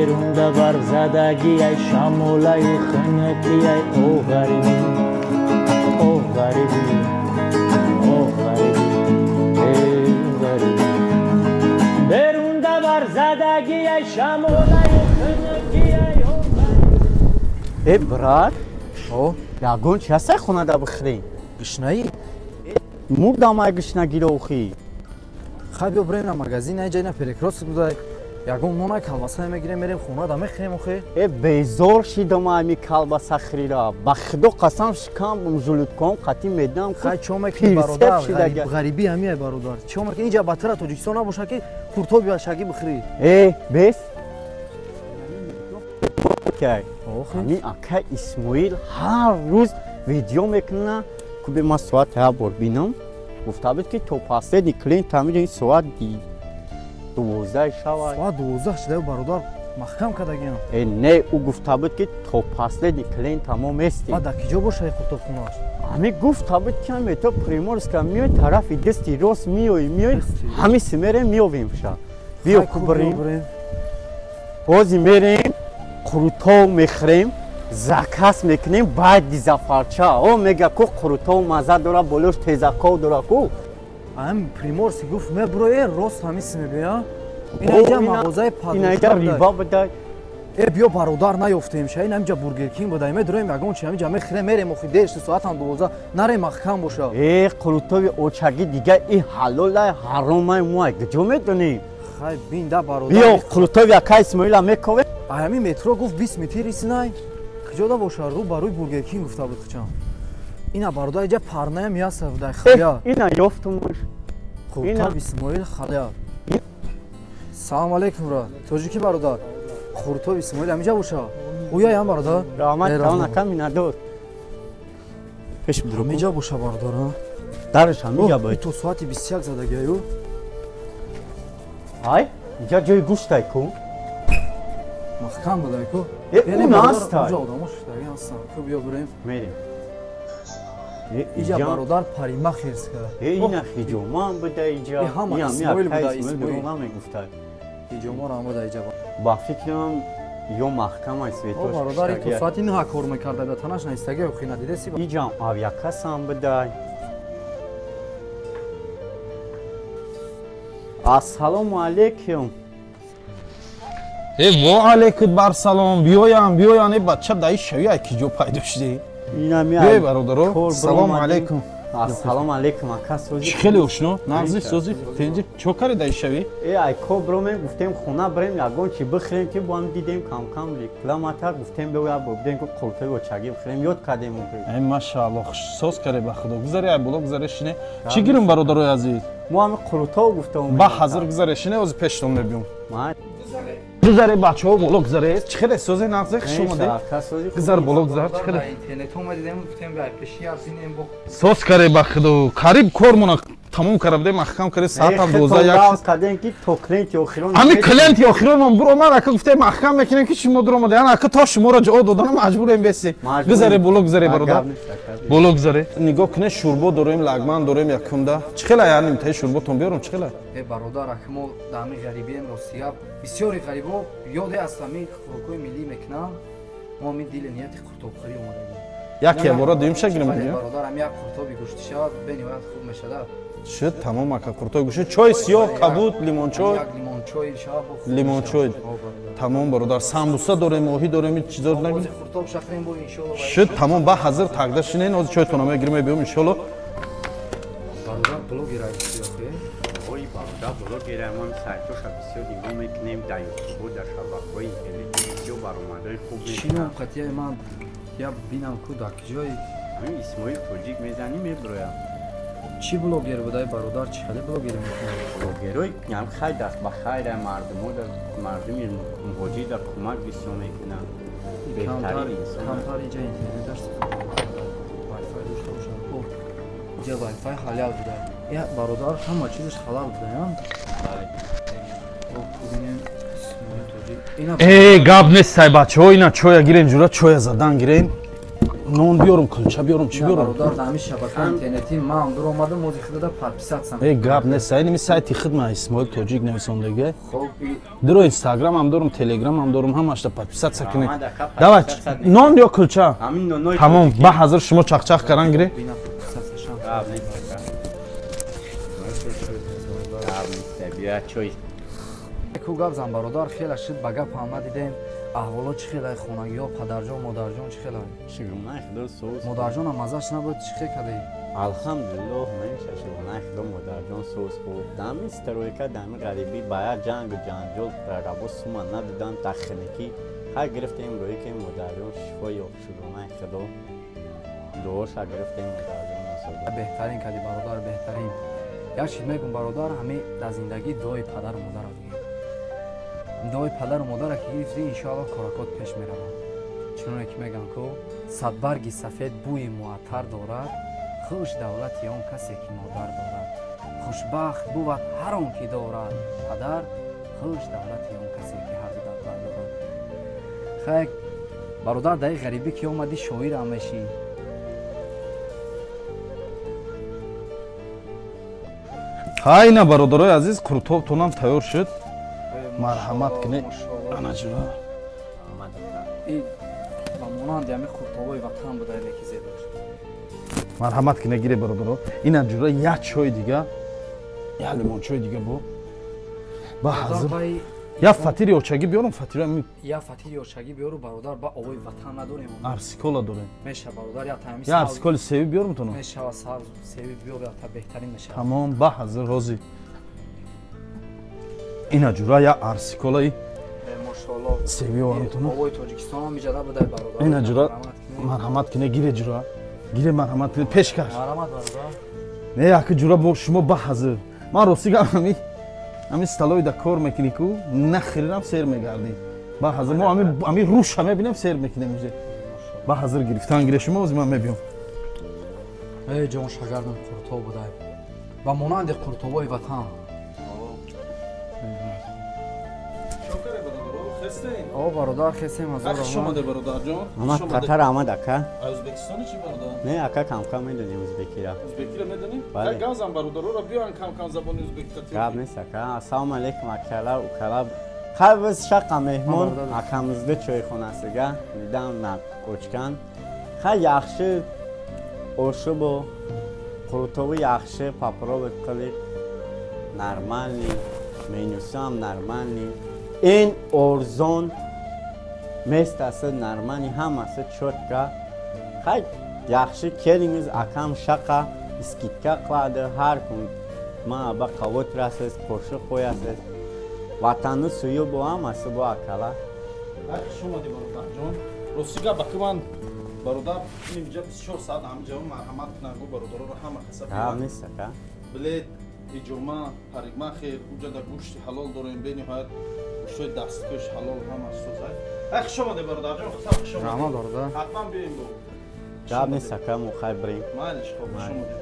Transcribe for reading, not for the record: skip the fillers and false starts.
Берунда барф задагиай, шамолаю хунукиай, о ғарибӣ, о ғарибӣ, о ғарибӣ, эй ғарибӣ. Берунда барф задагиай, шамолаю хунукиай, о ғарибӣ. Э, брат, о, ягон чи ҳастай хонада бихӯрем? Гушнаӣ? Мурдам ай гушнагиро охӣ. Хай, биё бирем на магазин, ай ҷай на перекрёсток будай. Ягон нонай, колбаса мегирем, мерем хона да мехӯрем охе. Э, безор шидам ами колбаса хӯрира. Ба худо қасам, шикам желудком қатӣ медам. Хай, чо мекунӣ, бародар? Ғарибӣ ҳамиай, бародар. Чо мекунӣ? Инҷа батара Тоҷикистон набоша, ки қуртоб ё шагӣ бихӯрӣ. Э, бес? Ҳамин акай Исмоил ҳар рӯз видео мекунад, кубе ман соат як бор бинам. Гуфта буд, ки то последний клиент ҳамин ин соат 12 шава. Соат 12 шуда, бародар, маҳкам кардагиам. Э, не, ӯ гуфта буд, ки то последний клиент тамом местем. Ба дар киҷо боша қуртобхонааш? Ҳамин гуфта буд, ки ҳамин то Приморска миёй, тарафи дасти рост миёй, миёй, ҳамин си мерем, меёвем ша. Биё ку бирем. Ҳозир мерем, қурутов мехӯрем, заказ мекунем, баъди зафарча. О, мега ку қурутов маза дора, болош тезаков дора ку. Ам Приморски гуфт, меброe, рост ҳамин си мебиё. Ина мағозаи Инаҷа риба будай. Э, биё, бародар, наёфтем ша. Ин ҳаминҷа Бургер Кинг будай. Медроем, ягон чи ҳаминҷа мехӯрем, мерем охи. Дер шуд, соатам 12, нарем, маҳкам боша. Э, қурутови очагӣ дига и ҳалолай, ҳаромай, мо ай куҷо медонем? Хай, бин да, бародар. Биё, қурутови акай Исмоила мековем. Ҳамин метро гуфт 20 метр исинай. Куҷо да боша? Рӯ ба рӯи Бургер Кинг гуфта буд хучам. Ина, бародар, иҷа парнаям яса будай, халя. Ина ёфтумаш. Қуртоб Исмоил, халя. Салом алейкум, брат. Тоҷикӣ, бародар? Қуртоб Исмоил ҳаминҷа боша? Уяям, бародар. Раҳмат, калон ака, миннатдор. Пеш бидро. Ҳаминҷа боша, бародар, а? Дараш ҳаминҷа буд. То соати 21 задагиаю. Ай, инҷа ҷои гӯштай ку. Маҳкам будай ку. Э, ӯ настай. Уҷа одамо шудаги ҳастан. Ку биё бирем. Мерем. Иҷа, бародар, парикмахерска. Э, ина ҳиҷомам буда иҷа. Ҳама Исмоил буда, Исмоил. Намегуфта. Ҳиҷоморо ҳам буда иҷа. Ба фикрам, ё маҳкамай, светош. Бародар, то соати 9 кор мекарда, ба танаш наистаги охи, надидаси. Иҷам авиакассам будай. Ассалому алейкум. Э, во алейкум барсалом, биёям, биёям, э, бача, даи шави ай киҷо пайдо шудӣ? Биёй, бародаро, салому алейкум. Ассалому алейкум, ака, сози? Чӣ хеле ошно, нағзи, сози, тинҷи, чо кари даи шави? Э, ай ко бромем, гуфтем хона бирем, ягон чи бихӯрем, ки бо ҳам дидем кам-кам рекламата, гуфтем биё як бор бидем, ку қуртои очагӣ бихӯрем, ёд кардем. Э, машаалло, соз каре, ба худо. Гузаре, ай боло гузаре, шине. Чӣ гирем, бародарои азиз? Мо ҳами қурутов гуфтам. Ба ҳазир гузаре, шине, ҳозир пештон мебиём. Гузаре, бачаҳо, боло гузаре. Чӣ хеле, созе, нағзе, хуш омаде. Гузар, боло гузар. Чӣ хеле? Соз каре, ба худо, қариб кормона тамом карда будем, маҳкам каре, соатам 12 як. Кардем, ки то клиенти охирон. Ҳами клиенти охиронмон буромад, ака, гуфтем маҳкам мекунем, ки шумо дуромаде. Ана, ака, то шуморо ҷавоб доданам маҷбурем бесем. Гузаре, боло гузаре, бародар, боло гузаре. Нигоҳ кунед, шӯрбо дорем, лагман дорем якумда. Чӣ хела, я нимтаи шӯрботон биёрам, чӣ хела? Э, бародар, ака, мо дар ҳамин ғарибием, ростига бисёри ғарибо ёде аз ҳамин хӯрокҳои миллӣ мекунанд. Мо ҳамин дили нияти қуртобхӯрӣ омадагем. Як бора дуюмша гирем? Бародар, ҳам як қуртоби гӯштӣ шавад, бениҳоят хуб мешавад. Шуд, тамом, ака, қуртоби гӯштӣ, чойи сиёҳ, кабуд, лимончой? Лимончой, тамом, бародар. Самбуса дорем, моҳӣ дорем, чизо. Шуд, тамом, ба ҳазир тагда шинен, ҳозир чойтона мегирем, мебиём, иншолло. Бародар, блогер? Ой, бародар, блогер. Мо сайтоша бисёр нигоҳ мекунем, дар ютубу, дар шабакаҳои интернетӣ бисёр баромадҳои хуб. Чином қатияи ман я бинам ку дар киҷои. Исмоил Тоҷик мезанӣ, меброям. Чӣ блогер будай, бародар? Чӣ хеле блогер мекунад? Блогерой ям хай даст ба хайра, мардумо, мардуми муҳоҷир дар кӯмак бисёр мекунанд. Беҳтарин инсон. Камтар иҷа интернеташ вайфай дошта бошад. Иҷа вайфай ҳалал буда. Я, бародар, ҳама чизаш ҳалал буда. Э, гап нестай, бачаҳо, ина чоя гирем, ҷура чоя задан гирем. Нон биёрам, кулча биёрам, чӣ биёрам? Бародар, дар ҳамин шабакаи интернетӣ ман дуромадам, мози худада подписаться. Э, гап нест, ин сайти худ ман Исмоил Тоҷик нависондага. Хоб, Дуро Инстаграм дорам, Телеграм дорам, ҳамашда подписаться кунед. Давай, нон ё кулча? Тамом, ба ҳазир шумо чақчақ каран гире. бина подписаться шам. Гап нест, ака. Гап нест, бия чой. Ку гап зан бародар, хела шид ба гап ҳам надидем. Аҳволо чӣ хелай, хонагиҳо, падарҷон, модарҷон чӣ хелай? Шукрона Худо соз. Модарҷонам маззаш набуд, чӣ хел кадаи? Алҳамдулиллоҳ, меша шукрона Худо, модарҷон соз хуб. Дами стройка, дами ғарибӣ, ба як ҷангу ҷанҷол прорабо сума надидан, тахникӣ. Хай гирифтем рӯи ки модарҷон шифо ёфт, шукрона Худо. Дуоша гирифтем модарҷон насода. Беҳтарин кади бародар, беҳтарин. Як чиз мегум бародар, ҳамин дар зиндагӣ дуои падару модарро бигир. Дуои падару модарро ки гирифтӣ, иншоаллоҳ коракот пеш меравад. Чуноне ки мегӯянд ку садбарги сафед бӯи муаттар дорад, хуш давлати он касе ки модар дорад. Хушбахт бувад ҳар он ки дорад падар, хуш давлати он касе ки ҳарду дар бар дорад. Хай бародар, дар ғарибӣ ки омадӣ, шоирам мешӣ. Ҳай ина бародарои азиз, қуртобтонам тайёр шуд. Марҳамат кунед. Ана ҷура. Ба монанди ҳамин қуртобои ватан буда, леки зебош. Марҳамат кунед, гире бародаро. Ина ҷура як чой дига, як лимончой дига бо. Ба ҳазир. Я фатири очагӣ биёрам, фатири ами Я фатири очагӣ биёру бародар, ба овои ватан надорем. Арсикола дорем. Меша бародар, я таъми Я арсиколи севи биёрам тоно. Мешава, сабз севи биёр, я та беҳтарин мешава. Тамом, ба ҳазир ҳозир. Ина ҷура я арсиколаи Мошоаллоҳ. севи оварам тоно. Овои Тоҷикистон ҳам иҷада будай бародар. Ина ҷура марҳамат кунед, гире ҷура. Гире марҳамат кунед, пешкаш. Марҳамат бародар. Не, яки ҷура бо шумо ба ҳазир. Ман рости гап ҳами столои да кор мекунӣ ку, нахирам сер мегардӣ. Ба ҳазир мо ҳами руша мебинем, сер мекунем уже. Ба ҳазир гирифтан гире шумо, ози ман мебиём. Эй ҷон шагардам, қуртоб будай. Ба монанди қуртобои ватан. О бародар, хестем аз Хуш омаде бародарҷон. Омад қатар омад ака. Ӯзбекистони чӣ бародар? Не ака, кам-кам медонем ӯзбекиро. Ӯзбекиро медонӣ? Бале. Гавзам бародароро биён кам-кам забони ӯзбекиро. Гап нест ака. Ассалому алайкум акала, укала. Хай биз шақа меҳмон акамизда чойхонасига дидам на кочкан. Хай яхши ошу бо қурутоби яхши попробовать қилib нормальный, менюси ҳам нормальный. Ин орзон местасы нормальный, ҳамасы чётко. Хай яхши келинgiz акам шақа скидка қилadi har kun. Ма ба қавотрasiz, qo'shiq qo'yasiz. Ватанni suyi bu hammasi bu akala. Хуш омадӣ бародарҷон. Рости гап аки ман бародар инҷа 24 соат ҳамҷо марҳамат кунанд гу бародароро ҳама каса. Гап нест ака. Билет, иҷома, парикмахер, уҷада гӯшти ҳалол дорем, бениҳоят гӯштҳои дасткӯш ҳалол ҳама созай. Ай хуш омадӣ бародарҷон, хусам хуш омадӣ. Раҳмат бародар. Ҳатман биёем бо. Гап нест ака, мо хай бирем. Майлиш, хоб, хуш омадӣ.